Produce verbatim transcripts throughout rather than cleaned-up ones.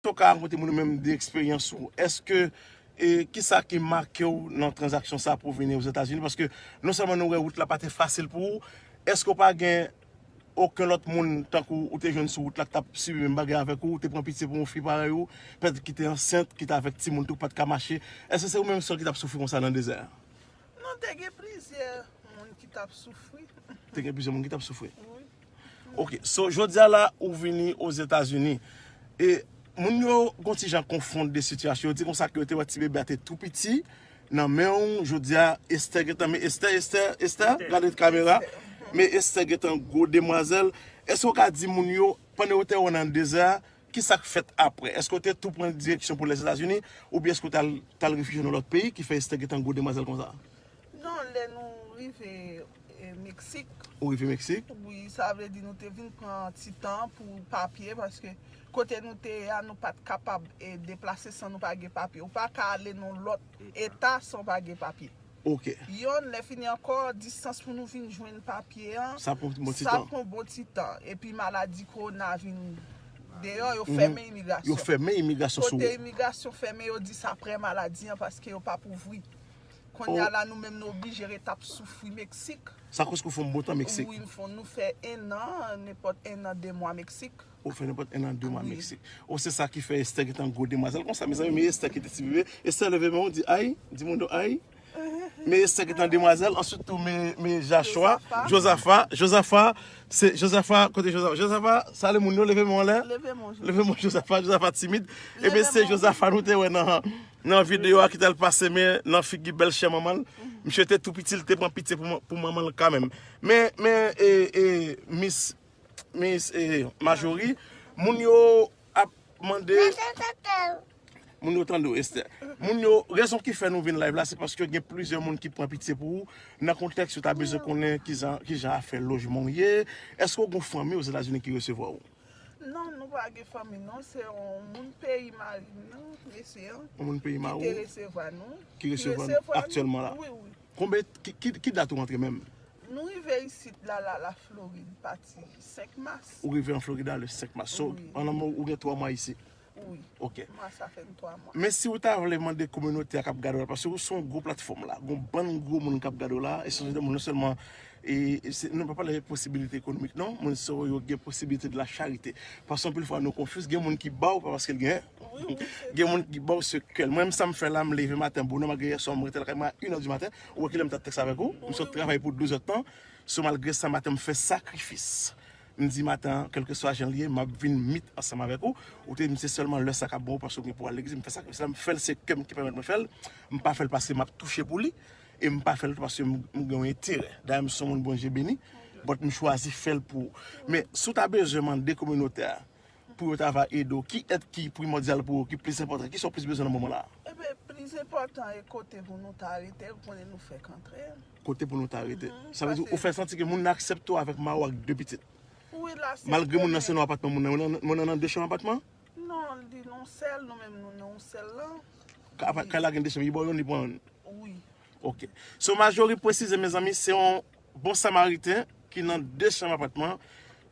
Èske w ka rakonte moun ou menm de eksperyans ou? Èske, e, kisa ki make w nan tranzaksyon sa pou w vini Ozetazini? Paske non sèlman nou wè wout la pa te fasil pou ou, èske w pa gen okenn lòt moun tankou ou te jwenn sou wout la ki t ap sibi menm bagay avèk ou, ou te pran pitye pou yon fi parèy ou, pètèt ki te ansent, ki t avèk timoun tou, ki pa t ka mache? Èske se ou menm sèl ki t ap soufri konsa nan dezè a? Non, te gen plizyè moun ki t ap soufri. Te gen plizyè moun ki t ap soufri. Wi. Ok, so jodi a la ou vini Ozetazini. E moun yo gon ti jan konfonn de sitiyasyon. Yo di konsa ke yo te wè ti bebe a te tou piti nan men w. Jodi a, Esther gentan, men Esther, Esther, Esther, gade kamera. Men Esther gentan gwo demwazèl. Èske w ka di moun yo, pandan yo te wè w nan dezè a, kisa k fèt apre? Èske w te tou pran direksyon pou Lèzetazini, oubyen èske w t al, t al refijye w nan lòt peyi, ki fè Esther gentan gwo demwazèl konsa? Non, lè nou rive, e, Meksik. Ou rive Meksik? Wi, sa vle di nou te vin pran ti tan pou papye, paske kote nou te ye a, nou pa t kapab, e, deplase san nou pa gen papye. Ou pa ka ale nan lòt eta san w pa gen papye. Ok. Yonn, lè fini ankò, distans pou nou vin jwenn papye an, sa pran bon ti tan. Sa pran bon ti tan. Epi maladi kowona vin deyò, yo fèmen imigrasyon. Yo fèmen imigrasyon sou. Kote imigrasyon fèmen, yo di sa prè maladi an paske yo p ap ouvri. Kounye a la, nou menm, nou oblije ret ap soufri Meksik. Sa koz ke w fè yon bon tan Meksik? Wi, m fè, nou fè en an, nenpòt en an, de mwa Meksik. Ou fè nenpòt en an, de mwa Meksik. O, se sa ki fè Esther gentan gwo demwazèl konsa, mezanmi. Men Esther ki te ti bebe. Esther, leve men w, di ay, di moun yo ay. Men Esther gentan demwazèl, answit tou men, men Joshua, Josaphat, Josaphat, se Josaphat, kote Josaphat? Josaphat, salye moun yo, leve men w anlè. Leve men w, Josaphat, Josaphat timid. Ebyen, se Josaphat nou te wè nan, nan videyo a ki t al pase men nan figi bèlchè manman l. Misye te tou piti, li te pran pitye pou, pou manman l kanmenm. Men, men, e, e, Miss Miss, eh, Marjorie, moun yo ap mande, moun yo tande w, Esther. Moun yo, rezon ki fè nou vin live la, se paske gen plizyè moun ki pran pitye pou ou. Nan kontèks yo ta bezwen konnen kijan, kijan afè lojman w ye. Èske w gen fanmi Ozetazini ki resevwa w? Non, nou pa gen fanmi, non. Se yon moun peyi mari m nan, mesye an, yon moun peyi mari w ki te resevwa nou, ki resevwa nou aktyèlman la. Wi, wi. Konbyen, ki, ki, ki dat ou rantre menm? Nou rive isit la, la, la Florid, pati senk mas. Ou rive an Florida le senk mas. So, wi, an nan mo, ou gen twa mwa isit. Wi. Ok. Mwa sa fè m twa mwa. Men si ou ta vle mande kominote a k ap gade w la, paske ou se yon gwo platfòm la, gon bann gwo moun k ap gade w la, e se de moun non sèlman, e, e se, nou pa pale posibilite ekonomik non, moun sa yo gen posibilite de la charite. Paske anpil fwa nou konfyiz, gen moun ki ba w pa paske l genyen. Wi, wi, se sa. Gen moun ki ba w se kè l. Mwen menm sa m fè la, m leve maten bonè, malgre yè swa m rete lakay mwen a inè di maten, ou wè kilè m t ap tèks avèk ou, m sot travay pou douz èdtan. So malgre sa, maten m fè sakrifis. M di maten an, kèlkeswa jan l ye, m ap vin meet ansanm avèk ou. Ou te di m se sèlman lè sa k ap bon ou paske w gen pou al legliz. M fè sakrifis la, m fè l, se kè m ki pèmèt mwen fè l. M pa fè l paske m ap touche pou li. E m pa fè l tou paske m, m gen yon enterè. Dayè, m se yon moun Bondye beni. But m chwazi fè l pou ou. Men, si w ta bezwen mande kominote a, pou yo ta va ede w, ki èd ki primòdyal pou ou, ki plis enpòtan, kisa w plis bezwen nan moman la a? Ebyen, plis enpòtan e kote pou nou ta rete, ou konnen nou fèk antre. Kote pou nou ta rete. Mhm. Sa vle di, ou fè santi ke moun nan aksepte w avèk mari w ak de pitit? Wi, l aksepte. Malgre moun nan se nan apatman, moun nan, moun nan, moun nan nan de chanm apatman? Non, li nan yon sèl, nou menm nou nan yon sèl lan. Ka-, kay la gen de chanm, li ba w youn, li pran youn. Wi. Ok. So, Marjorie presize, mezanmi, se yon bon samariten ki nan de chanm apatman,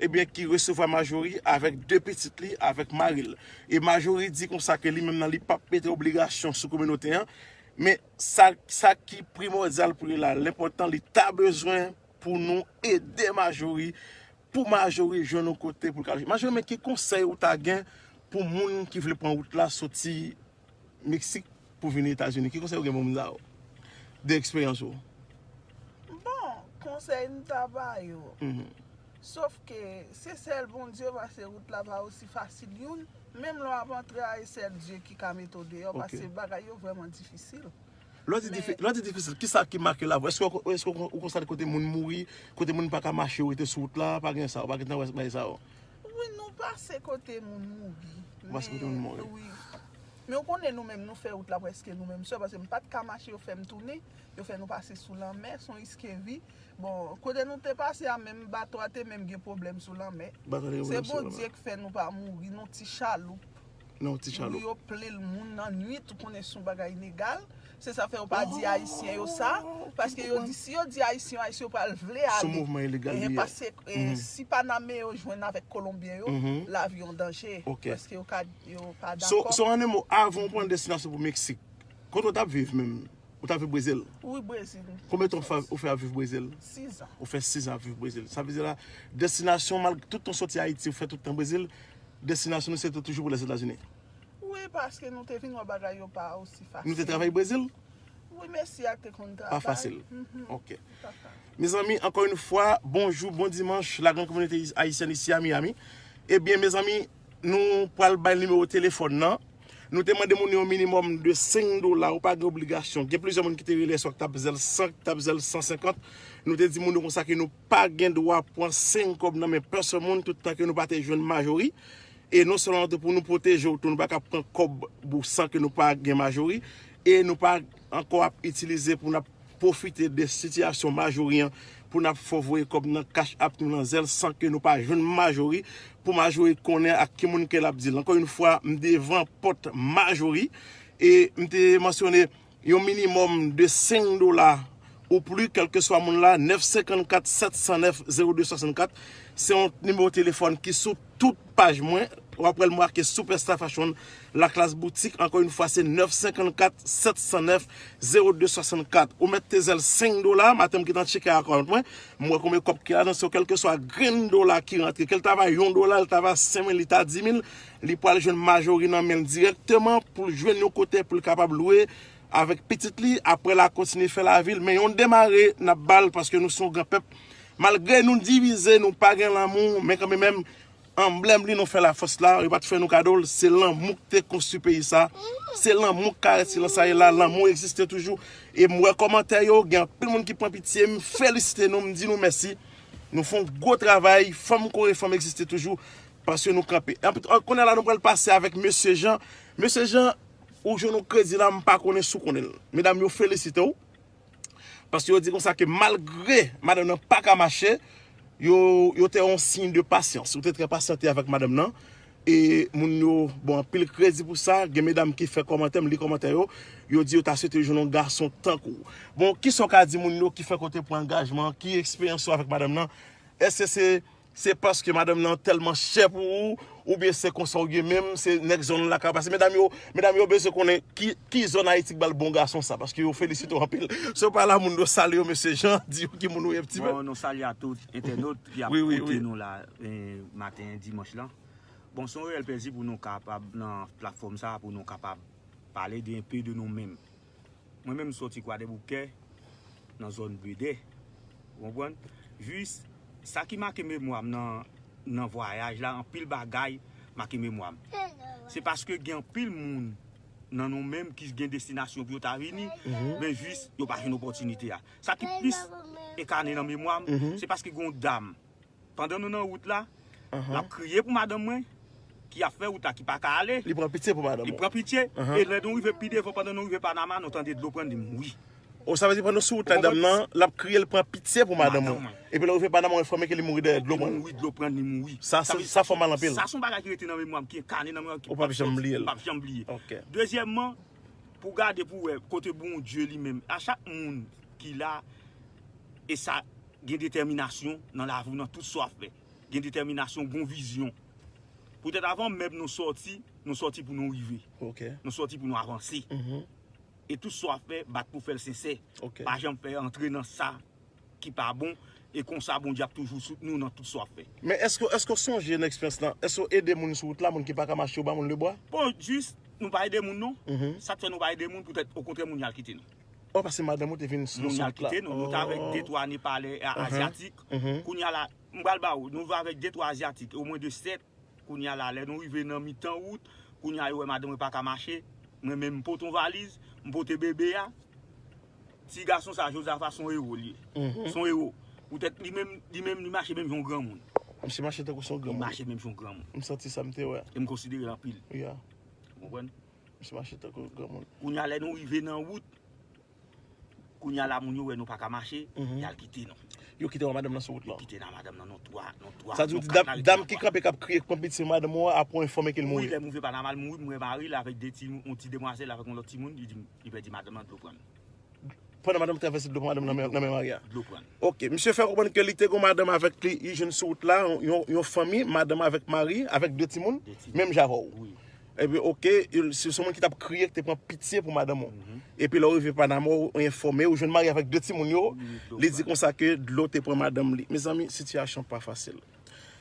ebyen, ki resevwa Marjorie avèk de pitit li, avèk mari l. E Marjorie di konsa ke li menm nan li p ap mete obligasyon sou kominote an, men sa, sa ki primòdyal pou li la, lenpòtan, li ta bezwen pou nou ede Marjorie, pou Marjorie jwenn yon kote pou l ka loje. Marjorie, men ki konsèy ou ta gen pou moun ki vle pran wout la soti Meksik pou vini Etazini? Ki konsèy ou gen pou moun sa yo? De eksperyans ou? Bon, konsèy m ta ba yo. Mhm. Sof ke se sèl Bondye, paske wout la pa osi fasil youn. Menm lè w ap antre a, e sèl Dye ki ka mete w deyò, paske bagay yo vrèman difisil. Lè w di difi-, lè w di difisil, kisa ki make lavi w? Èske w, èske w, ou konstate kote moun mouri, kote moun pa ka mache, yo rete sou wout la, pa gen sa, ou pa gentan wè bagay sa yo? Wi, nou pase kote moun mouri. Ou pase kote moun mouri. Wi. Men ou konnen nou menm, nou fè wout la prèske nou menm sèl, paske m pa t ka mache, yo fè m tounen, yo fè nou pase sou lanmè, se yon riskevi. Bon, kote nou te pase a, menm bato a te menm gen pwoblèm sou lanmè. Bato a te gen pwoblèm sou lanmè. Se Bondye k fè nou pa mouri, nan yon ti chaloup. Nan yon ti chaloup. Wi, yo plen l moun nan nwit, ou konnen se yon bagay inegal. Se sa fè yo pa di Ayisyen yo sa, paske yo di, si yo di Ayisyen, Ayisyen yo pral vle ale. Se yon mouvman ilegal li ye. Paske, eh, si Paname yo jwenn avèk Kolonbyen yo, lavi yo an danje. Paske yo ka, yo pa dakò. So, so, an en mo, avan w pran destinasyon pou Meksik, kote w t ap viv menm? Ou t ap viv Brezil? Wi, Brezil. Konbyen tan ou fè, ou fè ap viv Brezil? Sis an. Ou fè sis an ap viv Brezil. Sa vle di la, destinasyon, malgre tout tan w soti Ayiti, ou fè tout tan Brezil, destinasyon nou se te toujou pou Lèzetazini. Wi, paske nou te vin wè bagay yo pa osi fasil. Nou te travay Brezil? Wi, Messi a te konn travay. Pa fasil. Ok. Mezanmi, ankò yon fwa, bonjou, bon dimanch, la grande communauté ayisyèn isi a Miami. Ebyen, mezanmi, nou pral bay nimewo telefòn nan. Nou te mande moun yo yon minimòm de senk dola, ou pa gen obligasyon. Gen plizyè moun ki te rele, swa k t ap zèl san, k t ap zèl san senkant. Nou te di moun yo konsa ke nou pa gen dwa pran senk kòb nan men pèsonn moun, tout tan ke nou pa te jwenn majori. E non sèlman tou pou nou pwoteje w tou, nou pa ka pran kòb ou san ke nou pa gen majori. E nou pa ankò ap itilize pou n ap pwofite de sitiyasyon majori an pou n ap fè w voye kòb nan Cash App nou nan zèl san ke nou pa jwenn majori, pou majori konnen ak ki moun ke l ap di l. Ankò yon fwa, m devan pòt majori e m te mansyone yon minimòm de senk dola ou pli, kèlkeswa moun la, nèf senkant kat sèt san nèf zewo de swasannkat. Se yon nimewo telefòn ki sou tout paj mwen. W ap wè l make Superstar Fashion, La Classe Boutique. Ankò yon fwa, se nèf senkant kat sèt san nèf zewo de swasannkat. Ou mèt te zèl senk dola, maten m gentan tcheke akont mwen. M wè konbyen kòb ki ladan, so kèlkeswa grenn dola ki rantre, ke l ta va yon dola, l ta va senk mil, li ta di mil, li pral jwenn majori nan men l dirèkteman pou l jwenn yon kote pou l kapab lwe avèk pitit li. Apre l a kontinye fè lavi l, men yon demare n ap ba l paske nou se yon gran pèp. Malgre nou divize, nou pa gen lanmou, men kanmenm, anblèm li nou fè lafòs la, yo pa t fè nou kado l, se lanmou k te konstwi peyi sa, se lanmou k karese lan sa ye la, lanmou egziste toujou. E m wè kòmantè yo, gen anpil moun ki pran pitye, m felisite nou, m di nou mèsi. Nou fè yon gwo travay, fanm kore fanm egziste toujou, paske nou kanpe. Anpi, kounye a la, nou pral pase avèk Mesye Jan. Mesye Jan, ou jwenn yon kredi la, m pa konnen si w konnen l. Medam yo felisite w. Paske yo di konsa ke malgre madanm nan pa ka mache, yo, yo te yon siy de pasyans. Ou te trè pasyante avèk madanm nan. E moun yo bon anpil kredi pou sa. Gen medam ki fè kòmantè, m li kòmantè yo. Yo di yo ta swete yo jwenn yon gason tankou w. Bon, kisa w ka di moun yo ki fè ke w te pran angajman an? Ki eksperyans ou avèk madanm nan? Èske se, se paske madanm nan tèlman chè pou ou, oubyen se konsa w ye menm, se nèg zòn la ka pase? Medam yo, medam yo bezwen konnen ki, ki zòn Ayiti k ba l bon gason sa, paske yo felisite w anpil. Si w pa la, moun yo salye w, Mesye Jan, di yo ki moun ou ye, pti pèp. Bon, nou salye a tout entènot ki ap koute nou la, eh, maten dimanch lan. Bon, se yon reyèl plezi pou nou kapab nan platfòm sa, pou nou kapab pale de, enpe de nou menm. Mwen menm, m soti Kwadèboukè, nan zòn Bèdè. Ou konprann? Jis, sa ki make memwa m nan, nan vwayaj la, anpil bagay make memwa m. Se paske gen anpil moun nan nou menm ki gen destinasyon pou yo ta vini, men jis, yo pa jwenn opòtinite a. Sa ki plis ekane nan memwa m, se paske gen yon dam, pandan nou nan wout la, l ap kriye pou madanm mwen, ki ap fè wout la, ki pa ka ale. Li pran pitye pou madanm ou? Li pran pitye. E lè nou rive pi devan, pandan nou rive Panama, nou tande dlo pran l, li mouri. O, sa vle di pandan w sou wout la, dam nan, l ap kriye, l pran pitye pou madanm ou. Epi lè w rive Panama, w enfòme ke li mouri dèyè dlo pran l. Li mouri, dlo pran l, li mouri. Sa, sa, sa fè w mal anpil. Sa se yon bagay ki rete nan memwa m, ki ekane nan memwa m, ki... Ou p ap janm bliye l. M p ap janm bliye. Dezyèmman, pou gade, pou wè kote Bondye li menm, a chak moun ki la, e sa gen detèminasyon nan lavi w, nan tout sa w ap fè. Gen detèminasyon, gen yon vizyon. Poutèt avan menm nou sòti, nou sòti pou nou rive. Nou sòti pou nou avanse. E tout sa w ap fè, bat pou fè l sensè. Pa janm fè antre nan sa ki pa bon. E konsa, Bondye ap toujou soutni w nan tout sa w ap fè. Men èske, èske w sonje nan eksperyans lan, èske w ede moun sou wout la, moun ki pa ka mache, ou ba moun lebra? Bon, jis, nou pa ede moun non. Sa k fè nou pa ede moun, poutèt, okontrè, moun yo al kite nou. Oh, paske madanm ou te vin sou wout la. Moun yo al kite nou. Nou t avèk de twa Nepalè, a, azyatik. Kounye a la, m pral ba ou, nou viv avèk de twa azyatik, omwen de sèt. Kounye a la, lè nou rive nan mitan wout, kounye a yo wè madanm mwen pa ka mache. Mwen menm, m pote yon valiz, m pote bebe a. Ti gason sa, Jozafa, se yon ewo li ye. Se yon ewo. Poutèt li menm, li menm, li mache menm jan yon granmoun. Misye mache tankou se yon granmoun. Li mache menm jan yon granmoun. M santi sa, m te wè. E m konsidere l anpil. Ou konprann? Misye mache tankou yon granmoun. Kounye a, lè nou rive nan wout, kounye a la, moun yo wè nou pa ka mache, y al kite nou. Yo kite w ak madanm nan sou wout Yo lan. kite nan madanm nan non twa, non twa. Sa di w di dam, dam ki kanpe k ap kriye k pran pitit madanm ou an apre yon enfòme ke l Wi, mouri. Lè m rive Panama, l mouri, m wè mari l avèk de ti, yon ti demwazèl avèk yon lòt timoun, li di m, li pèdi madanm nan, dlo pran l. Pandan madanm travèse dlo pran madanm nan men, nan men mari a. Dlo pran l. Ok, misye fè konprann ke li te gon madanm avèk li, li jwenn sou wout la, yon, yon fanmi, madanm avèk mari, avèk de timoun, De timoun. Menm jan avè w. Wi. Epi ok, se se yon moun ki t ap kriye, ki te pran pitye pou madanm ou. Epi lè w rive Panama, ou enfòme, ou jwenn mari avèk de timoun yo, Wi, dlo li di pran. Konsa ke dlo te pran madanm li. Mezanmi, sitiyasyon pa fasil.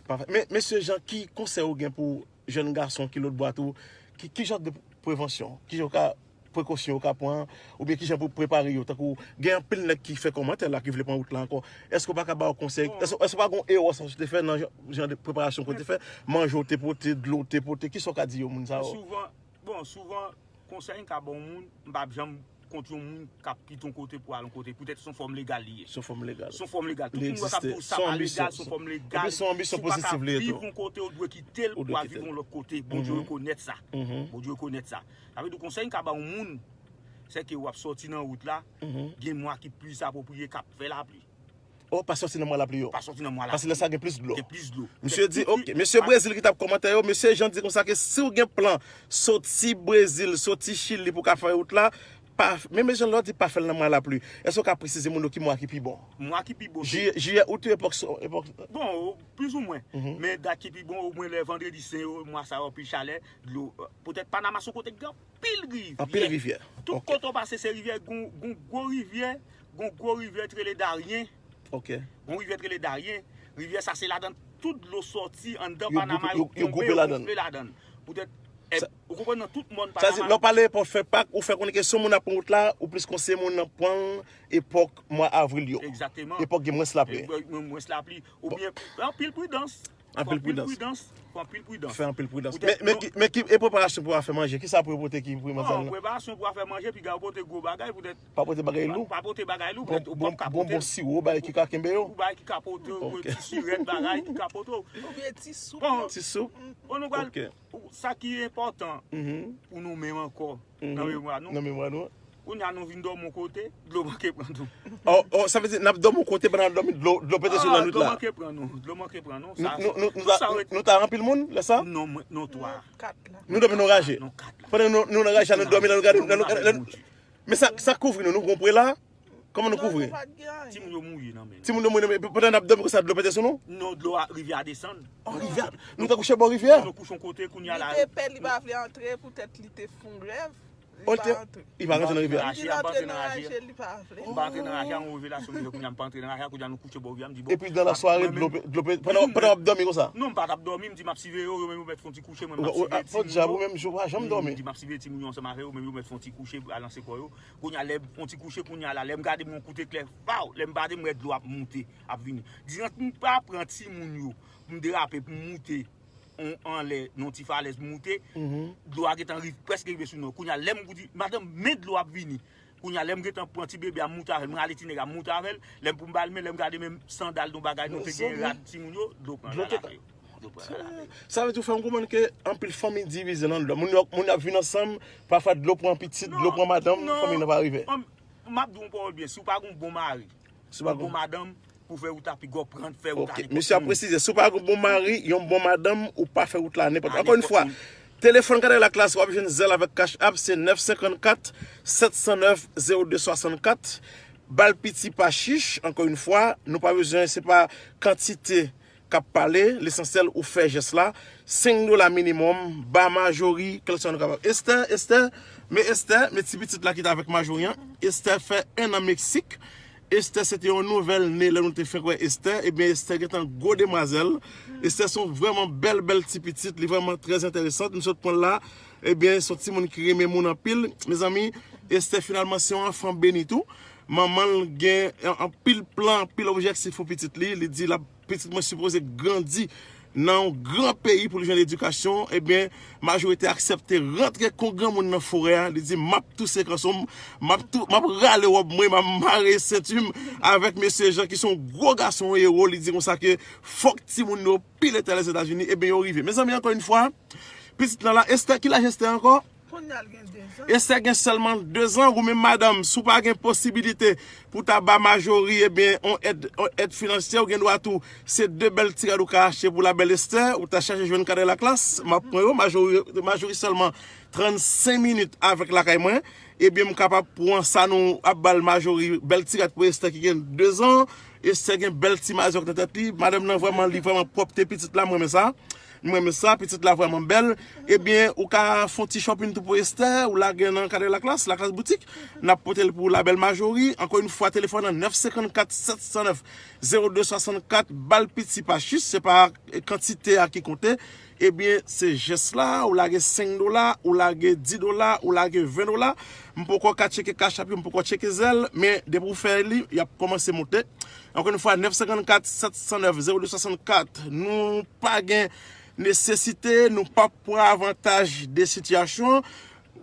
Pa fa- Men, mesye Jean, ki konsèy ou gen pou jèn gason ki lòt bò a tou, ki, ki jan de prevansyon, ki jan ou ka prekosyon ou ka pran, oubyen ki jan pou prepare yo, tankou gen anpil nèg ki fè kòmantè la ki vle pran wout la ankò. Èske ou pa ka ba yo konsèy? Èske, èske ou pa gen erè sa ou te fè nan jan, jan de preparasyon ke ou te fè? Manje ou te pote, dlo ou te pote, kisa ou ka di yo moun sa yo? Souvan, bon, souvan, konsèy m ka ba yon moun, m p ap janm kont yon moun k ap kite yon kote pou al yon kote. Poutèt se yon fòm legal li ye. Se yon fòm legal. Se yon fòm legal. Tout Li moun wè k ap egziste. di w sa Se yon pa anbisyon. legal, se yon fòm legal. Epi se yon anbisyon Si w pa ka pozitif li ye viv tou. Yon kote, ou dwe kite l Ou pou dwe al viv kite l. Yon lòt kote. Bondye rekonèt sa. Bondye rekonèt sa. Sa vle di konsèy m ka ba yon moun, se ke w ap sòti nan wout la, gen mwa ki plis apwopriye k ap fè lapli. Oh, pa sòti nan mwa lapli yo. Pa sòti nan mwa Paske lapli. Lè sa gen plis dlo. Gen plis dlo. Misye di, ok, mesye Brezil ki t ap kòmante yo, mesye Jean di konsa ke si w gen plan soti Brezil, soti Chili pou w ka fè wout la, pa, men mesye Jean lè w di pa fè l nan mwa lapli, èske w ka presize moun yo ki mwa ki pi bon? Mwa ki pi bon. Jiyè, jiyè, out yo epòk, epòk. Bon, plizoumwen. Men dat ki pi bon, omwen lè vandredi sen yo, mwa sa yo anpil chalè, dlo. Poutèt Panama se yon kote ki gen anpil rivyè. Anpil rivyè. Tout kote w pase se rivyè, gon, gon gwo rivyè, gon gwo rivyè ki rele Darien. Ok. Gon rivyè ki rele Darien. Rivyè sa se ladan tout dlo sòti anndan Yo Panama goupe- yo yo- yo kenbe, goupe yo ladan. Gonfle ladan. Poutèt, eh, Sa- ou konprann nan tout mòn Sa di, lè Panama. w pale epòk fè pak, ou fè konnen ke si yon moun ap pran wout la, ou plis konseye moun nan pran l epòk mwa avril yo. Egzakteman. Epòk gen mwens lapli. Gen mwens lapli. Oubyen, anpil pridans. Anpil Fè pridans. Pridans. Fè anpil pridans. Fè anpil pridans. Poutèt Men, men, ki, men ki, e preparasyon pou w fè manje? Kisa pou yo pote ki pou manzè Bon, la? Preparasyon pou w fè manje, piga yo pote gwo bagay, poutèt. Pa pote bagay lou? Pa pote bagay lou, Bon, poutèt ou bon, p ap ka bon, pote. Bon siwo, bagay ki ka kenbe yo? Ou bagay ki ka pote, Ok. Ti sirèt bagay ki ka pote. Oubyen ti soup. Bon, Ti soup? Bon, nou pral, Ok. Sa ki enpòtan Mhm. Pou nou menm ankò, Mhm. Nan memwa nou. Nan memwa nou. Kounye a nou vin dòmi yon kote, dlo manke pran nou. Oh, oh, sa vle di, n ap dòmi yon kote pandan n ap dòmi, dlo, dlo pete sou nou nan nwit Dlo la. Manke pran nou, dlo manke pran nou. Nou, Sa, nou, nou, nou, tout sa ta, rete. Nou ta anpil moun, lè sa? Non, mwen, non, twa. Kat la. Nou dòmi nan raje. Non, kat la. Pandan nou, nou nan raje, nou dòmi la, nou gade, nou, nou, nou, Men sa, sa kouvri nou, nou gon pre la? Kòman nou kouvri? Non, nou pa t gen anyen. Timoun yo mouri nan men. Timoun yo mouri, men pandan n ap dòmi konsa, dlo pete sou nou? Non, dlo a, rivyè a desann. Oh, rivyè. Nou ta kouche bò rivyè? Nou kouche yon kote, kounye a la. Li te pè, li pa vle antre, poutèt li te fon grèv. Li Oh, li pa te, antre. Li pa rantre nan Li rivyè. di l antre nan raje, li pa vle. M pa antre nan raje, an revelasion, men kounye a m pa antre nan raje, kounye a nou kouche bò rivyè, m di bon. Epi dan la sware, dlo pe, dlo pe, pandan, pandan w ap dòmi konsa? Non, m pa t ap dòmi, m di m ap siveye yo, yo menm yo mèt fè yon ti kouche, mwen m ap Ou, ou, siveye ah, fò djab, ou timoun yo. Menm jou, pa janm dòmi. M di m ap siveye timoun yo ansanm avè yo, menm yo mèt fè yon ti kouche, balanse kò yo. Kounye a, lè m fè yon ti kouche, kounye a la, lè m gade m yon kout eklè, paw, lè m gade m wè dlo ap moute, ap vini. Diran m pa pran timoun yo, pou m derape, pou m moute, on, anlè, nan yon ti falèz, m moute, dlo a gentan rive, prèske rive sou nou. Kounye a, lè m pou di, madanm, men dlo ap vini. Kounye a, lè m gentan pran ti bebe a, m moute avè l, m rale ti nèg a, m moute avè l, lè m pou m ba l men, lè m gade menm sandal, yon bagay, nou te gen rad timoun yo, dlo pran rale avè yo. Dlo pran rale avè yo. Sa vle di ou fè m konprann ke anpil fanmi divize nan dlo. Moun yo, moun yo ap vin ansanm, pafwa dlo pran pitit, dlo pran madanm, fanmi nan pa rive. M ap di w yon pawòl byen, si w pa gen yon bon mari, Si w pa yon bon gen madanm, pou fè wout la pi gwo, pran fè wout la Ok, nenpòt mesye ap moun. Presize, si w pa gen bon mari, yon bon madanm, ou pa fè wout la nenpòt. A Ankò yon nenpòt fwa, moun. Telefòn Kadèlak la, si w ap jwenn zè l avèk Cash App, se nèf senkannkat, sèt san nèf, zewo de swasannkat. Ba l piti pa chich, ankò yon fwa, nou pa bezwen, se pa kantite k ap pale, lesansyèl ou fè jès la. Senk dola minimòm, ba Majori, kèlkeswa nou kapab. Esther, Esther, men Esther, men ti pitit la ki t avèk Majori an. Esther fè en an Meksik. Esther se te yon nouvèl ne lè nou te fenk wè Esther. Ebyen, Esther gentan gwo demwazèl. Esther se yon vrèman bèl, bèl ti pitit. Li vrèman trè enteresan. Nou sot pran l la. Ebyen, se yon timoun ki renmen moun anpil. Mezanmi, Esther finalman se yon anfan beni tou. Manman l gen an- anpil plan, anpil objektif pou pitit li. Li di l ap, pitit mwen sipoze grandi nan yon gran peyi pou l jwenn edikasyon. Ebyen, Majori te aksepte rantre kon granmoun nan forè a. Li di, m ap touse kanson m, m ap tou, m ap rale wòb mwen, m ap mare senti m avèk mesye Jean ki se yon gwo gason, yon ewo. Li di konsa ke fòk timoun yo pile tè Lèzetazini. Ebyen, yo rive. Mezanmi, ankò yon fwa, pitit lan la, Esther, ki laj Esther ankò? Kounye a l gen de zan. Esther gen sèlman de zan, ou menm madanm, si w pa gen posibilite pou ta ba Marjorie, ebyen, yon èd, yon èd finansyè, ou gen dwa tou, se de bèl ti rad ou ka achte pou la bèl Esther, ou ta chache jwenn kadè laklas, m ap pran yo, Marjorie, Marjorie sèlman trannsenk minit avèk lakay mwen, ebyen, m kapab pran sa nou ap ba l Marjorie, bèl ti rad pou Esther ki gen de zan, Esther gen bèl ti mazòk nan tèt li, madanm nan vrèman, li vrèman pwòpte pitit la, mwen renmen sa. Mwen renmen sa, pitit la vrèman bèl. Ebyen, ou ka fè yon ti shopping tou pou Esther, ou lage nan kadè laklas, laklas boutik. N ap pote l pou la bèl Marjorie. Ankò yon fwa, telefòn nan nèf senkannkat sèt san nèf zewo de swasannkat, ba l piti pa chis, se pa kantite a ki konte. Ebyen, se jès la, ou lage senk dola, ou lage dis dola, ou lage ven dola. M poko ka tcheke Cash App yo, m poko tcheke Zelle, men depi w fè li, y ap kòmanse monte. Ankò yon fwa, nèf senkannkat sèt san nèf zewo de swasannkat. Nou pa gen nesesite, nou p ap pran avantaj de sitiyasyon.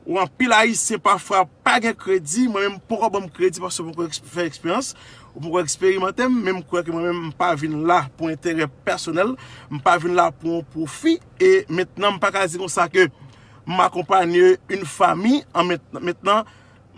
Ou anpil Ayisyen pafwa pa gen kredi, mwen menm poko ban m kredi paske m poko eks- fè eksperyans, ou poko eksperimante m, men m kwè ke mwen menm m pa vin la pou enterè pèsonèl, m pa vin la pou yon pwofi, e mentnan m pa ka di konsa ke m akonpanye yon fanmi an mentnan, mentnan,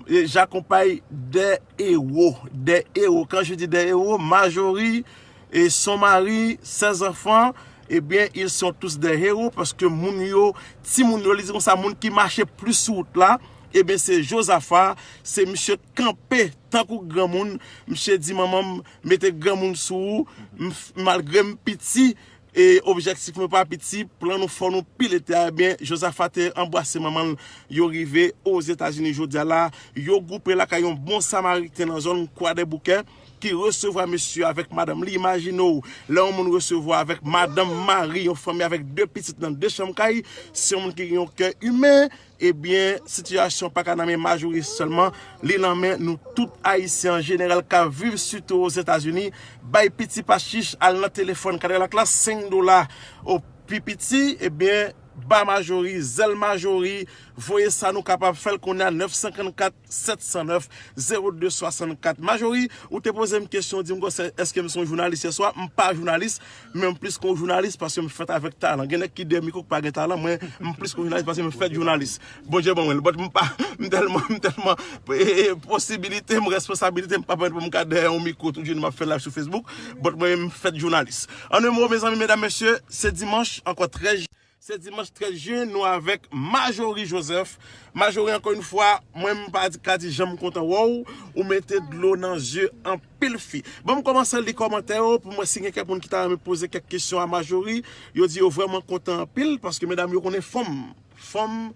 e, j'accompagne des héros, des héros. Quand je dis des héros, Marjorie et son mari, ses enfants, ebyen, ils sont tous des héros, paske moun yo, timoun yo, li di konsa, moun ki mache plis sou wout la, ebyen, se Jozafa, se misye kanpe tankou granmoun, misye di, "Manman m, mete granmoun sou ou, m f- malgre m piti, e objektif mwen pa piti, plan nou fò nou pile tè a." Ebyen, Jozafa te anbrase manman l, yo rive Ozetazini jodi a la, yo gwoupe lakay yon bon Samariten nan zòn Kwadèboukè, ki resevwa mesye avèk madanm li. Imajine w, lè yon moun resevwa avèk madanm, mari, yon fanmi avèk de pitit nan de chanm kay, se yon moun ki gen yon kè imen, ebyen, sitiyasyon pa ka nan men Marjorie sèlman, li nan men nou tout Ayisyen an jeneral k ap viv sitou Ozetazini. Bay piti pa chich, al nan telefòn, kadè laklas, senk dola o pi piti, ebyen, ba Marjorie, Zelle Marjorie, voye sa nou kapab fè l kounye a, nèf senkannkat sèt san nèf zewo de swasannkat. Marjorie, ou te poze m kesyon, di m konsa, èske m se yon jounalis yè swa? M pa jounalis, men m plis ke yon jounalis paske m fèt avèk talan. Gen nèg ki dèyè mikwo ki pa gen talan, mwen, m plis ke yon jounalis paske m fèt jounalis. Bondye ban mwen l, but m pa, m tèlman, m tèlman, e, e, posibilite, m responsabilite, m pa pèmèt pou m ka dèyè yon mikwo tout jounen m ap fè live sou Facebook, but mwen, m fèt jounalis. An yon mo, mezanmi, medam, mesye, se dimanch, ankò trèz, se dimanch trèz jen, nou avèk Marjorie Joseph. Marjorie, ankò yon fwa, mwen, m pa di- ka di jan m kontan wè w, ou mete dlo nan zye anpil fi. Bon, m kòmanse li kòmantè yo pou m wè si gen kèk moun ki ta renmen poze kèk kesyon a Marjorie. Yo di yo vrèman kontan anpil paske medam yo konnen fanm. Fanm,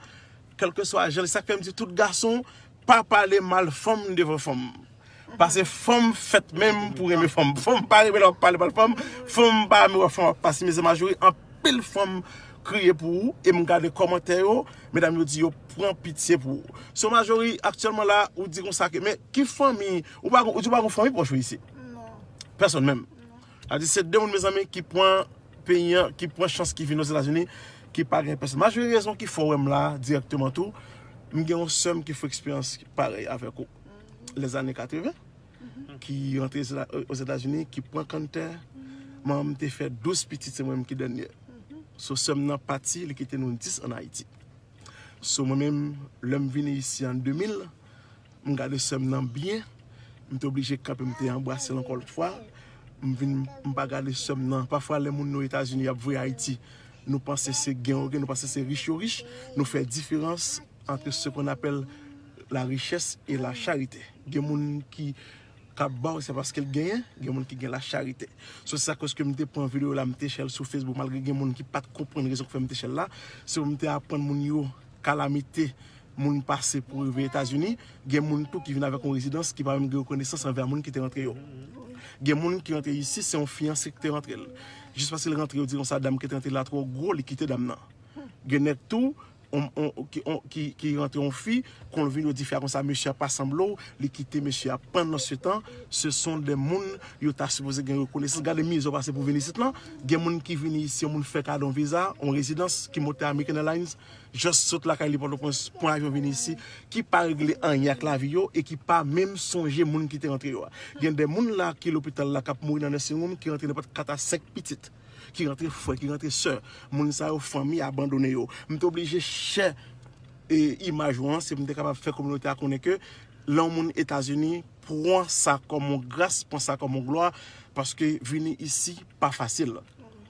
kèlkeswa jan, sa k fè m di tout gason, pa pale mal fanm devan fanm. Paske fanm fèt menm pou renmen fanm. Fanm pa renmen lè w ap pale mal fanm. Fanm pa renmen wè fanm ap pase mizè. Marjorie, anpil fanm kriye pou ou. E m gade kòmantè yo, medam yo di yo pran pitye pou ou. So Marjorie, aktyèlman la, ou di konsa ke, men ki fanmi, ou pa, ou di ou pa gon fanmi pwòch ou isi? Non. Pèsonn menm? Non. Sa di se de moun, mezanmi, ki pran peyi an, ki pran chans, ki vin Ozetazini, ki pa gen pèsonn. Marjorie, rezon ki fè w wè m la dirèkteman tou, m gen yon sè m ki fè eksperyans parèy avèk ou. Lèzane katreven, ki rantre Zeta- Ozetazini, ki pran kanntè. Manman m te fè douz pitit, se mwen menm ki dènye. So, sè m nan pati, li kite nou dis ann Ayiti. So, mwen menm, lè m vini isi an de mil, m gade sè m nan byen, m te oblije kanpe, m te anbrase l ankò lòt fwa. M vin, m pa gade sè m nan. Pafwa, lè moun nou Etazini, y ap voye Ayiti, nou panse se gen yo gen, nou panse se rich yo rich, nou fè diferans entre ce qu'on appelle la richesse et la charité. Gen moun ki k ap ba w, se paske l genyen, gen moun ki gen lacharite. So, se sa k fè ke m te pran videyo la, m te share l sou Facebook, malgre gen moun ki pa t konprann rezon k fè m te share l la. Se pou m te aprann moun yo kalamite moun pase pou rive Etazini. Gen moun tou ki vin avèk yon rezidans ki pa menm gen rekonesans anvè moun ki te rantre yo. Gen moun ki rantre isi, se yon fiyanse ki te rantre l. Jis paske l rantre, yo di konsa, dam ki te rantre la twò gwo, li kite dam nan. Gen nèg tou, on, on, ki, on, ki, ki rantre yon fi, kon l vin, yo di fi a konsa, mesye a pa sanble w, li kite mesye a. Pandansetan, se son de moun yo ta sipoze gen rekonesans. Gade mizè w pase pou vin isit lan. Gen moun ki vini isi, yon moun fè kado yon viza, yon rezidans, ki monte American Airlines, just sot lakay li Pòtoprens, pran avyon vini isi, ki pa regle anyen ak lavi yo e ki pa menm sonje moun ki te rantre yo a. Gen de moun la ki lopital la k ap mouri nan nursing home ki rantre nan pòt kat a senk pitit, ki rantre frè, ki rantre sè. Moun sa yo, fanmi abandone yo. M te oblije share e, imaj ou an, se pou m te kapab fè kominote a konnen ke lè yon moun Etazini, pran sa kòm yon gras, pran sa kòm yon glwa, paske vini isi pa fasil.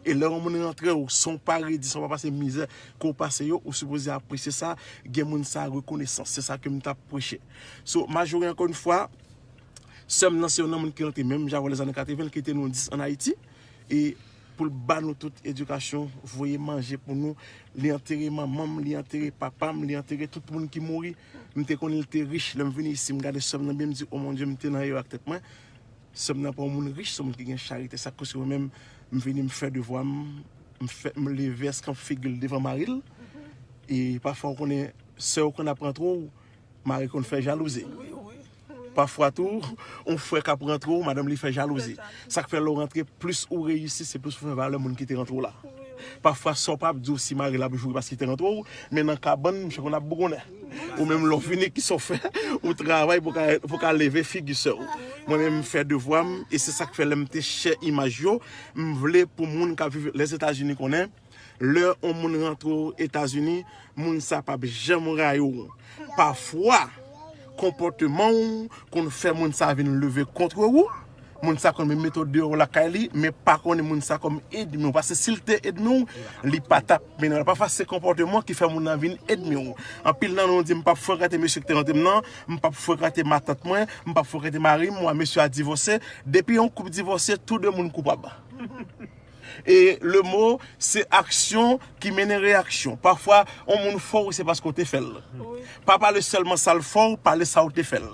E lè yon moun rantre w, san w pa redi, san w pa pase mizè ke w pase yo, ou sipoze apresye sa, gen moun sa rekonesans. Se sa ke m t ap preche. So, Marjorie, ankò yon fwa, sè m nan se yon nan moun ki rantre menm jan avè lèzane katreven, l kite nou dis ann Ayiti. E pou l ba nou tout edikasyon, voye manje pou nou. Li antere manman m, li antere papa m, li antere tout moun ki mouri. M te konnen l te rich. Lè m vini isi, m gade sè m nan byen, m di, "O mon Dye, m te nan erè ak tèt mwen." Sè m nan pa yon moun rich, se yon moun ki gen charite. Sa k koz mwen menm, m vini, m fè devwa m, m fè, m leve èskanp figi l devan mari l. E pafwa, ou konnen, sè ou konn ap rantre w, mari konn fè jalouzi. Pafwa tou, yon frè k ap rantre w, madanm li fè jalouzi. Sa k fè lè w rantre, plis ou reyisi, se plis ou fè valè moun ki te rantre w la. Pafwa, sa w pa ap di w si mari l ap joure paske li te rantre w, men nan kabann, misye konn ap bougonnen. Ou menm lè w fini, kisa w fè? Ou travay pou ka, pou ka leve figi sè w. Mwen menm, m fè devwa m, e se sa k fè lè m te share imaj yo, m vle pou moun k ap viv Lèzetazini konnen, lè yon moun rantre w Etazini, moun sa p ap janm rayi w. Pafwa, konpòteman w konn fè moun sa vin leve kont ou. Moun sa konn menm mete w deyò lakay li, men pa konnen moun sa kòm ènmi w. Paske si l te ènmi w, li pa t ap mennen w la. Pafwa, se konpòteman ki fè moun nan vin ènmi w. Anpil nan nou di, "M p ap frekante mesye ki te rantre m nan, m p ap frekante matant mwen, m p ap frekante mari m, mwen, mesye a divòse." Depi yon koup divòse, tou de moun koupab. E le mo, se aksyon ki mennen reyaksyon. Pafwa, yon moun fè w, se paske w te fè l. Pa pale sèlman sa l fè w, pale sa w te fè l.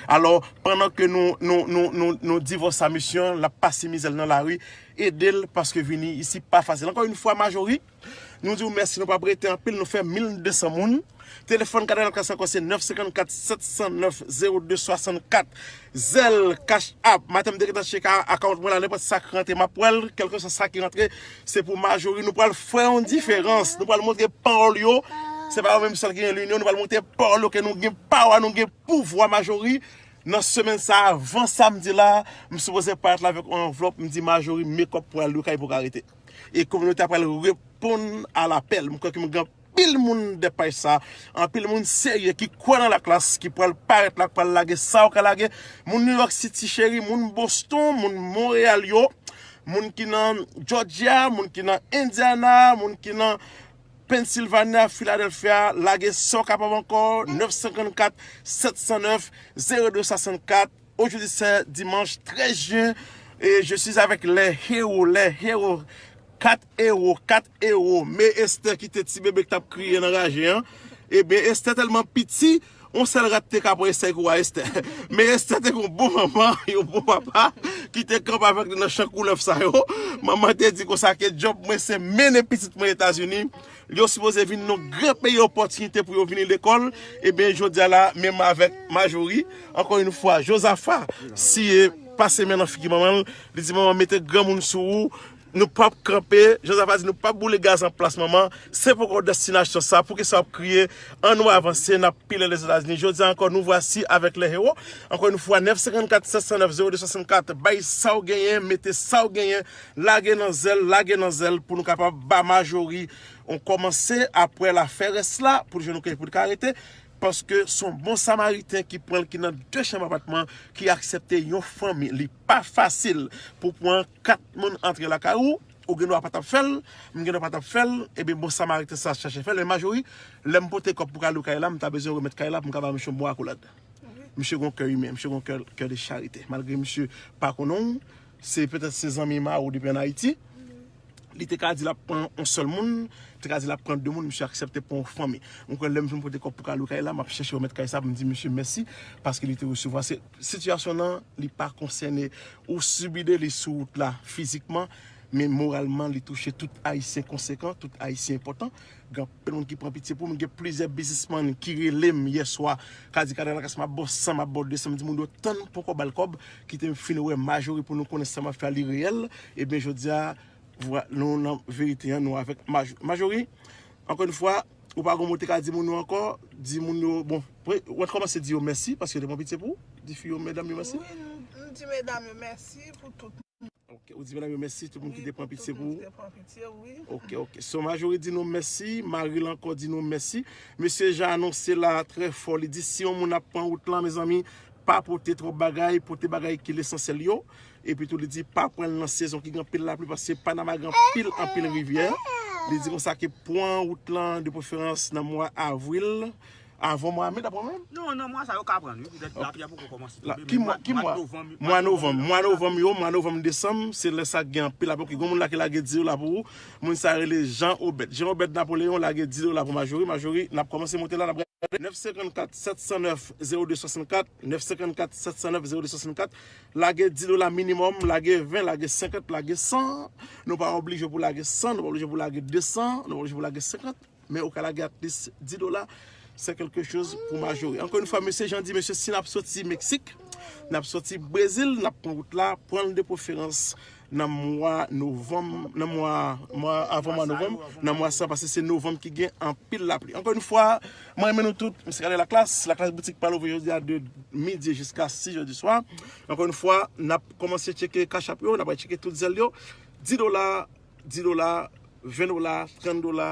Alò, pandan ke nou, nou, nou, nou, nou divòse a mesye an, l ap pase mizè l nan lari, ede l, paske vini isi pa fasil. Ankò yon fwa, Marjorie, nou di w mèsi, nou p ap rete anpil, nou fè mil de san moun. Telefòn Kanal Ankò se nèf senkannkat sèt san nèf zewo de swasannkat. Zelle, Cash App, maten m te gentan tcheke akawont mwen la, nenpòt sa k rantre, m ap wè l, kèlkeswa sa ki rantre, se pou Marjorie. Nou pral fè yon diferans, nou pral montre pawòl yo, se pa yo menm sèl ki gen linyon, nou pral montre pawòl yo ke nou gen pawa, nou gen pouvwa, Marjorie. Nan semèn sa, avan samdi la, m sipoze parèt la avèk yon anvlòp, m di Marjorie, make up pou al lakay pou ka rete. E kominote a pral reponn a lapèl. M kwè ke m gen anpil moun dèyè paj sa, anpil moun serye ki kwè nan la klas, ki pral parèt la, ki pral lage sa yo ka lage. Moun New York City cheri, moun Boston, moun Montréal yo, moun ki nan Georgia, moun ki nan Indiana, moun ki nan Pennsylvania, Philadelphia, lage sa w kapab ankò, nèf senkannkat sèt san nèf zewo de swasannkat. Aujourd'hui, c'est dimanche treize juin, et je suis avec les héros, les héros. Kat ewo, kat ewo. Men Esther ki te ti bebe ki t ap kriye nan raje an. Ebyen, Esther tèlman piti, yon sèl rat te ka pran Esther kou a Esther. Men Esther te gon bon manman, yon bon papa, ki te kanpe avèk li nan chan koulèv sa yo. Manman te di konsa ke djòb mwen se mennen pitit mwen Etazini. Yo sipoze vin nan gran peyi opòtinite pou yo vini lekòl. Ebyen, jodi a la, menm avèk Marjorie, ankò yon fwa, Jozafa, siye pase men nan figi manman l, li di, "Manman, mete granmoun sou ou, nou p ap kanpe." Jozafa di, "Nou p ap boule gaz an plas, manman. Se poko destinasyon sa, poukisa w ap kriye? Ann nou avanse, n ap pile Lèzetazini." Jodi a ankò, nou vwasi avèk lè hewo. Ankò yon fwa, nèf senkannkat sèt san nèf zewo de swasannkat, bay sa w genyen, mete sa w genyen, lage nan zèl, lage nan zèl pou nou kapab ba Marjorie yon kòmanse, apre l a fè rès la, pou l jwenn yon kay pou l ka rete, paske se yon bon samariten ki pran l, ki nan de chanm apatman, ki aksepte yon fanmi. Li pa fasil pou pran kat moun antre lakay ou, ou gen dwa pa t ap fè l, m gen dwa pa t ap fè l, ebyen bon samariten sa chache fè l. Men Marjorie, lè m pote kòb pou ka lwe kay la, m ta bezwen remèt kay la pou m ka ba misye yon bon akolad. Misye gon kè imen, misye gon kè, kè de charite. Malgre misye pa konnen w, se petèt se zanmi ma ou depi ann Ayiti. Li te ka di l ap pran yon sèl moun, te ka di l ap pran de moun, misye aksepte pran yon fanmi. Mwen kwè lè m fin pote kòb pou ka lwe kay la, m ap chèche remèt kay sa pou m di misye mèsi, paske li te resevwa. Se sitiyasyon nan, li pa konsène ou sibi de li sou wout la fizikman, men moralman, li touche tout Ayisyen konsekan, tout Ayisyen enpòtan. Gen anpil moun ki pran pitye pou m. Gen plizyè biznismann ki rele m yè swa, ka di, "Kadè Lakas, m ap ba w san, m ap ba w de san." M di moun yo, "Tann, m poko ba l kòb, kite m fin wè Marjorie pou nou konnen sa m ap fè a, li reyèl." Ebyen, jodi a, vwa-, nou nan verite an, nou avèk Maj-, Marjorie. Ankò yon fwa, ou pa gon mo te ka di moun yo ankò, di moun yo, bon, pre-, w ap kòmanse di yo mèsi, paske yo te pran pitye pou ou, di fi yo, medam yo mèsi. Wi, m, m di medam yo mèsi pou tout. Ok, Ou di medam yo mèsi, tout moun ki te pran pitye pou ou. Ok, ok. So, Majori di nou mèsi, Maril ankò di nou mèsi. Mesye Jean anonse la trè fò, li di si yon moun ap pran wout lan, mezanmi, pa pote twòp bagay, pote bagay ki lesansyèl yo. Epi tou, li di pa pran l nan sezon ki gen anpil lapli, paske Panama gen anpil, anpil rivyè. Li di konsa ke pran wout lan, de preferans nan mwa avril, avan mwa me, daprè mwen. Non, nan mwa sa yo ka pran, wi. Petèt lapli a poko kòmanse tonbe, ki mwa, ki mwa? Mwa novanm. Mwa novanm, mwa novanm yo, mwa novanm, desanm, se lè sa gen anpil lapli. Ok, gen moun la ki lage di dola pou ou. Moun sa rele Jean Obed. Jean Obed Napoleon lage di dola pou Majori. Majori, n ap kòmanse monte la, n ap gade. Nèf senkannkat sèt san nèf zewo de swasannkat, nèf senkannkat sèt san nèf zewo de swasannkat. Lage di dola minimòm, lage ven, lage senkant, lage san. Nou pa oblije pou lage san, nou pa oblije pou lage desan, nou pa oblije pou lage senkant. Men ou ka lage at least di dola, se quelque chose pou Majori. Ankò yon fwa, mesye Jean di, mesye, si n ap soti Meksik, n ap soti Brezil, n ap pran wout la, pran l de preferans nan mwa novanm, nan mwa, mwa, avan mwa novanm, nan mwa sa, paske se novanm ki gen anpil lapli. Ankò yon fwa, mwen renmen nou tout, mesye gade laklas, laklas boutik pral ouvri jodi a de midi jiska sis è di swa. Ankò yon fwa, n ap kòmanse tcheke Cash App yo, n ap al tcheke tout zèl yo. Di dola, di dola, ven dola, trant dola,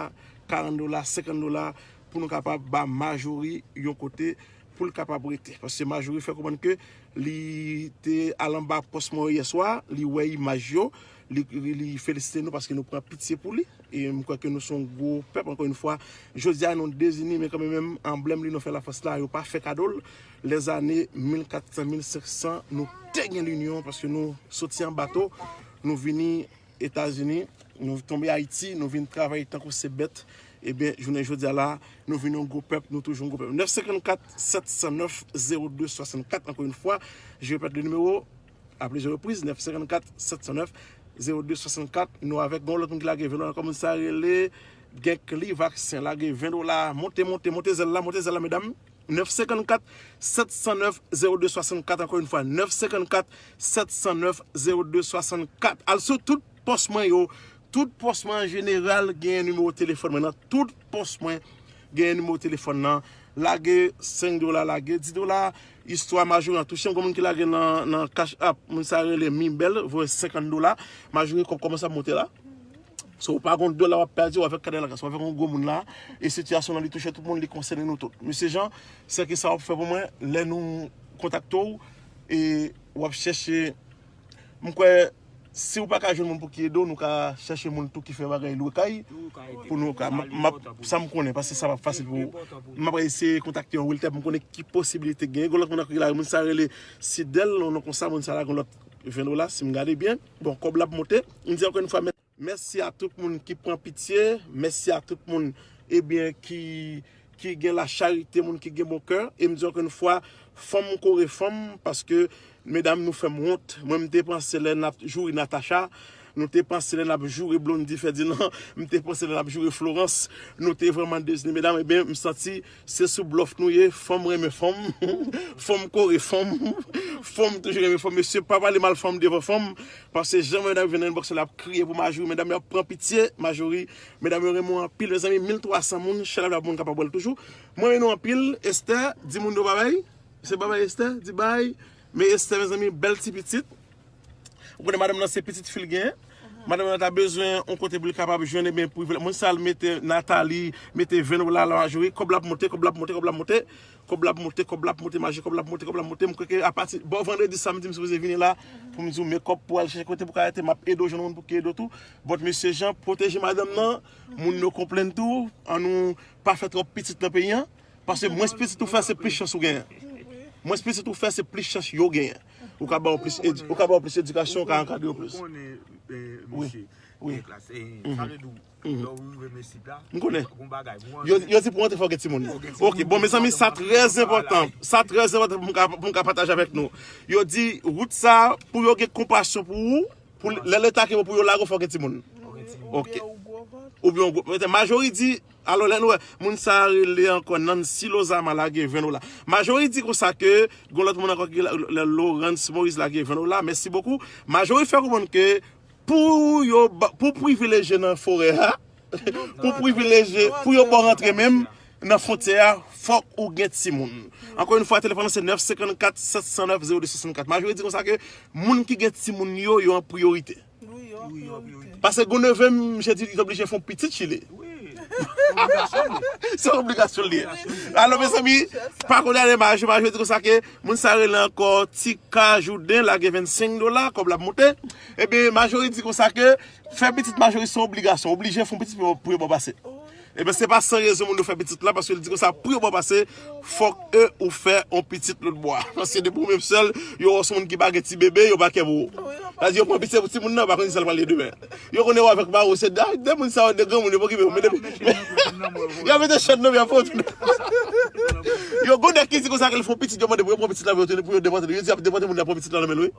karant dola, senkant dola, pou nou kapab ba Majori yon kote pou l kapab rete. Paske Majori fè konprann ke li te al anba pòs mwen yè swa, li wè imaj yo, li, li, li felisite nou paske nou pran pitye pou li. E m kwè ke nou se yon gwo pèp, ankò yon fwa. Jodi a, nou dezini, men kanmenm, anblèm li nou fè lafòs la, yo pa fè kado l. Lèzane mil kat san, mil senk san, nou te gen linyon paske nou soti an bato, nou vini Etazini, nou tonbe Ayiti, nou vin travay tankou se bèt. Ebyen, jounen jodi a la, nou vin yon gwo pèp, nou toujou yon gwo pèp. Nèf senkannkat sèt san nèf zewo de swasannkat, ankò yon fwa, je répète le numéro à plusieurs reprises, nèf senkannkat sèt san nèf zewo de swasannkat, nou avèk gon lòt moun ki lage ven dola, kòman sa rele, Genkly Vaccin, lage ven dola, monte, monte, monte zèl la, monte zèl la, medam. Nèf senkannkat sèt san nèf zewo de swasannkat, ankò yon fwa, nèf senkannkat sèt san nèf zewo de swasannkat. Al sou tout pòs mwen yo, tout pòs mwen an jeneral genyen nimewo telefòn mwen nan, tout pòs mwen genyen nimewo telefòn nan. Lage senk dola, lage di dola, istwa Majori an touche m, gon moun ki lage nan, nan Cash App, moun sa rele Mibèl, voye senkant dola, Majori kòb kòmanse ap monte la. So, ou pa gon dola w ap pèdi, ou avèk kadè lakay, ou avèk yon gwo moun la, e sitiyasyon nan li touche tout moun, li konsène nou tout. Mesye Jean, se ki sa w ap fè pou mwen, lè nou kontakte w, e w ap chèche, m kwè, si w pa ka jwenn moun pou ki ede w, nou ka chèche moun tou ki fè bagay lwe kay, pou nou ka, m ap, sa m konnen, paske sa p ap fasil pou ou. M ap eseye kontakte yon realtor pou m konnen ki posibilite genyen. Gon lòt moun ankò ki la, moun sa rele Sidèl, non, non, konsa, moun sa la, gon lòt ven dola, si m gade byen. Bon, kòb la ap monte. M di ankò yon fwa, mèsi a tout moun ki pran pitye, mèsi a tout moun, ebyen, ki, ki gen la charite, moun ki gen bon kè. E m di ankò yon fwa, fanm kore fanm, paske, medam, nou fè m wont. Mwen, m te panse lè n ap joure Natacha, nou te panse lè n ap joure Blondy Ferdinand, m te panse lè n ap joure Florence, nou te vrèman dezini, medam, ebyen, m santi se sou blòf nou ye, fanm renmen fanm, fanm kore fanm, fanm toujou renmen fanm. Mesye, pa pale mal fanm devan fanm, paske jan medam vin nan inbox la ap kriye pou Majori, medam yo ap pran pitye, Majori, medam yo renmen w anpil, mezanmi, mil twa san moun, chalè la moun kapab wè l toujou. Mwen renmen w anpil, Esther, di moun yo babay, se babay Esther, di bay, men Esther, mezanmi, bèl ti pitit. Ou konnen madanm nan se pitit fi l genyen. Madanm nan ta bezwen yon kote pou li kapab jwenn, ebyen, privilèj. Moun sa l mete Nathalie, mete ven dola la Majori, kòb la ap monte, kòb la ap monte, kòb la ap monte, kòb la ap monte, kòb la ap monte, Majori, kòb la ap monte, kòb la ap monte. M kwè ke apati, bò vandredi, samdi, m sipoze vini la, pou m di w, men kòb pou al chèche kote pou ka rete, m ap ede w jwenn moun pou ki ede w tou. But mesye Jean, pwoteje madanm nan, moun yo konplenn tou, ann nou pa fè twòp pitit nan peyi an. Paske mwens pitit ou fè, se plis chans ou genyen. Mwens pitit ou fè, se plis chans yo genyen. Ou ka ba yo plis edi-, ou ka ba yo plis edikasyon, ou ka ankadre yo plis. Ou konnen, eh, wi, mesye, wi, gen klas, eh, mhm, sa vle di, mhm, lè ou rive Mesip la, m konnen, gon bagay, pou yo, yo di pou antre fò gen timoun. Fò gen timoun. Ok, bon, mezanmi, sa trè enpòtan. Sa trè enpòtan pou m ka, pou m ka pataje avèk nou. Yo di, wout sa, pou yo gen konpasyon pou ou, pou lè leta ke pou yo lage w, fò gen timoun. Fò gen timoun. Ok. Oubyen yon gwo vant. Oubyen yon gwo, Majori di, alò, lè nou wè, moun sa a rele ankò Nancy Lozama lage ven dola. Majori di konsa ke, gon lòt moun ankò ki la, lè Laurence Moïse lage ven dola, mèsi bokou. Majori fè konprann ke pou yo ba, pou privilejye nan forè a, pou privilejye, pou yo ba w rantre menm nan fwontyè a, fòk ou gen timoun. Ankò yon fwa, telefòn nan se nèf senkannkat sèt san nèf zewo de swasannkat. Majori di konsa ke moun ki gen timoun yo, yo an priyorite. Wi, yo an priyorite. Paske gon neve m, misye di, li oblije fè yon pitit chile. Wi. Obligasyon li. Se obligasyon li ye. Alò, mezanmi, pa kondane Majo, Majo di konsa ke moun sa rele ankò Tika Jouden, lage vennsenk dola, kòb la ap monte. Ebyen, Majori di konsa ke fè pitit Majori se yon obligasyon, oblije fè yon pitit pou pou yo bon pase. Ebyen, se pa san rezon moun yo fè pitit la, paske li di konsa pou yo bon pase, fòk e ou fè yon pitit lòt bò. Paske depi ou menm sèl, yo wè w se moun ki pa gen ti bebe, yo pa kè pou ou. Sa di yo pran pitit pou timoun nan, yo pa konn ki sa l pral ye demen. Yo konnen w avèk mari w, se de, de moun sa yo, de granmoun, yo pa okipe yo. Men depi, y ap mete chèn nan, y ap fè w tounen. Yo gon nèg ki di konsa ke l fè yon pitit, yo mande pou yo pran pitit la, pou yo tounen, pou yo depòte li. Yo di y ap depòte moun nan, pran pitit la nan men l, wi.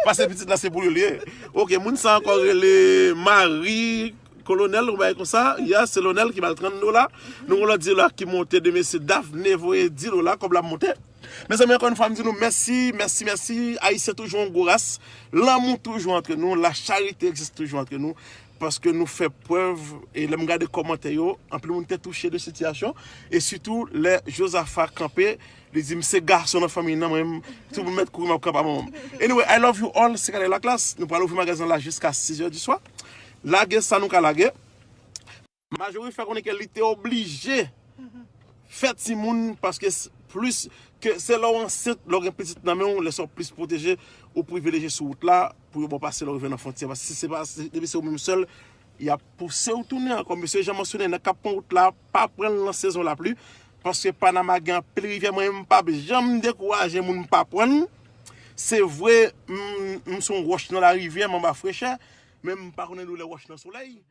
Paske pitit la se pou yo li ye. Ok, moun sa ankò rele Marie Colonel, ou bay konsa, ya, se Lonel ki ba l trant dola. Nou gon lòt di dola ki monte, de mesye Daphne voye di dola, kòb la ap monte. Mezanmi, ankò yon fwa, m di nou mèsi, mèsi, mèsi. Ayisyen toujou yon gwo ras. Lanmou toujou antre nou, la charite egziste toujou antre nou. Paske nou fè prèv, e lè m gade kòmantè yo, anpil moun te touche de sitiyasyon, e sitou lè Jozafa kanpe, li di, "M se gason nan fanmi nan, mwen, tout moun mèt kouri, m ap kanpe a manman m." Anyway, I love you all, se Kale Laklas. Nou pral ouvri magazin la jiska sis è di swa. Lage sa nou ka lage. Majori fè konnen ke li te oblije fè timoun paske s- plis ke se lè w ansent, lè w gen pitit nan men w, lè sa w plis pwoteje, ou privilejye sou wout la pou yo ba w pase lè w rive nan fwontyè. Paske si se pa, si, depi se ou menm sèl, y ap pouse w tounen ankò. Mesye Jean mansyone, nèg k ap pran wout la, pa pran l nan sezon lapli. Paske Panama gen anpil rivyè. Mwen menm, m p ap janm dekouraje moun pa pran l. Se vre, m, m se yon wòch nan larivyè, m anba frechè, men m pa konnen doulè wòch nan solèy.